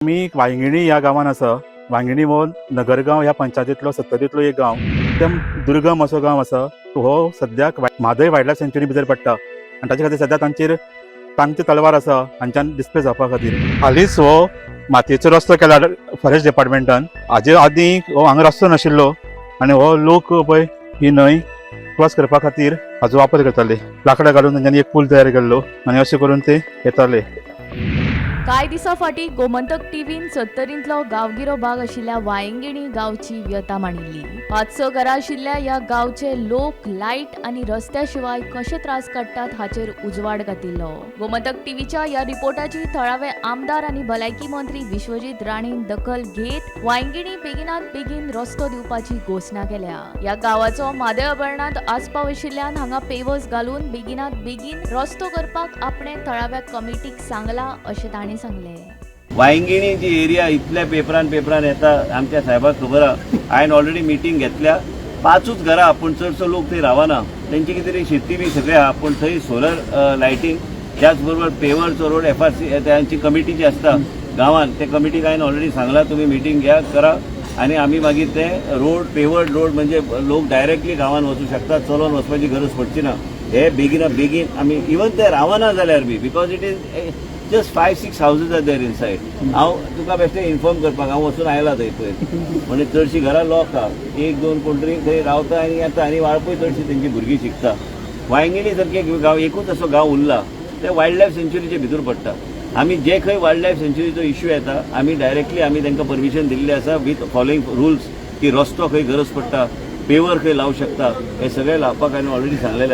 आमी वांयगिणी ह्या गांवान आसा. वांयगिणी हो नगरगांव ह्या पंचायतींतलो सत्तरींतलो एक गांव. एकदम दुर्गम असो गांव आसा. हो सद्याक म्हादय वायल्ड लायफ सँच्युरी भितर पडटा आनी ताचे खातीर सद्या तांचेर तांची तलवार आसा हांच्यान डिस्प्ले जावपा खातीर. हालींच हो मातयेचो रस्तो केला फॉरेस्ट डिपार्टमेंटान. हाजे आदीं हो हांगा रस्तो नाशिल्लो आनी हो लोक पळय ही न्हंय क्रॉस करपा खातीर हाजो वापर करताले. लांकडां घालून तांच्यांनी एक पूल तयार केल्लो आनी अशें करून ते येताले. कांय दिसां फाटीं गोमंतक टीव्हीन सत्तरींतलो गांवगिरो भाग आशिल्ल्या वायंगिणी गांवची व्यथा मांडिल्ली. 5-6 घरां आशिल्ल्या ह्या गांवचे लोक लायट आनी रस्त्या शिवाय कशे त्रास काडटात हाचेर उजवाड घातिल्लो. गोमंतक टीव्हीच्या ह्या रिपोर्टाची थळावे आमदार आनी भलायकी मंत्री विश्वजीत राणेन दखल घेत वायंगिणी बेगिनात बेगीन रस्तो दिवपाची घोशणा केल्या. ह्या गांवाचो म्हादय अभयारणांत आस्पाव आशिल्ल्यान हांगा पेवर्स घालून बेगिनात बेगीन रस्तो करपाक आपणे थळाव्या कमिटीक सांगला अशें तांणी सांगलें. वायंगिणी जी एरिया इतल्या पेपरान पेपरान येता, आमच्या साहेबाक खबर आहा. हांवें ऑलरेडी मिटींग घेतल्या. पांचूच घरां, पूण चडसो लोक थंय रावना. तेंची कितें तरी शेती बी सगळें आहा, पूण थंय सोलर लायटींग, त्याच बरोबर पेवरचो रोड, एफआरसी त्यांची कमिटी जी आसता गांवान, ते कमिटीक हांवें ऑलरेडी सांगला, तुमी मिटींग घ्या, करा आनी आमी मागीर ते रोड, पेवर्ड रोड, म्हणजे लोक डायरेक्टली गांवान वचूं शकता, चलोन वचपाची गरज पडची ना. हे बेगिना बेगीन आमी, इवन ते रावना जाल्यार बी, because it is just 5-6 houses are there inside. हांव तुका बेश्टें इन्फॉर्म करपाक हांव वचून आयला थंय पयर. म्हणजे चडशीं घरां लॉक आहा. एक दोन कोण तरी थंय रावता आनी येता आनी वाळपय चडशी तेंची भुरगीं शिकता. वायंगिणी सारखे एक गांव, एकूच असो गांव उरला, ते वायल्ड लायफ सँच्युरीचे भितर पडटा. आमी जे खंय वायल्ड लायफ सँच्युरीचो इश्यू येता, आमी डायरेक्टली आमी तांकां परमिशन दिल्लें आसा विथ फॉलोइंग रुल्स, की रस्तो खंय गरज पडटा, पेवर खंय लावूं शकता, हे सगळें लावपाक हांवें ऑलरेडी सांगलेलें.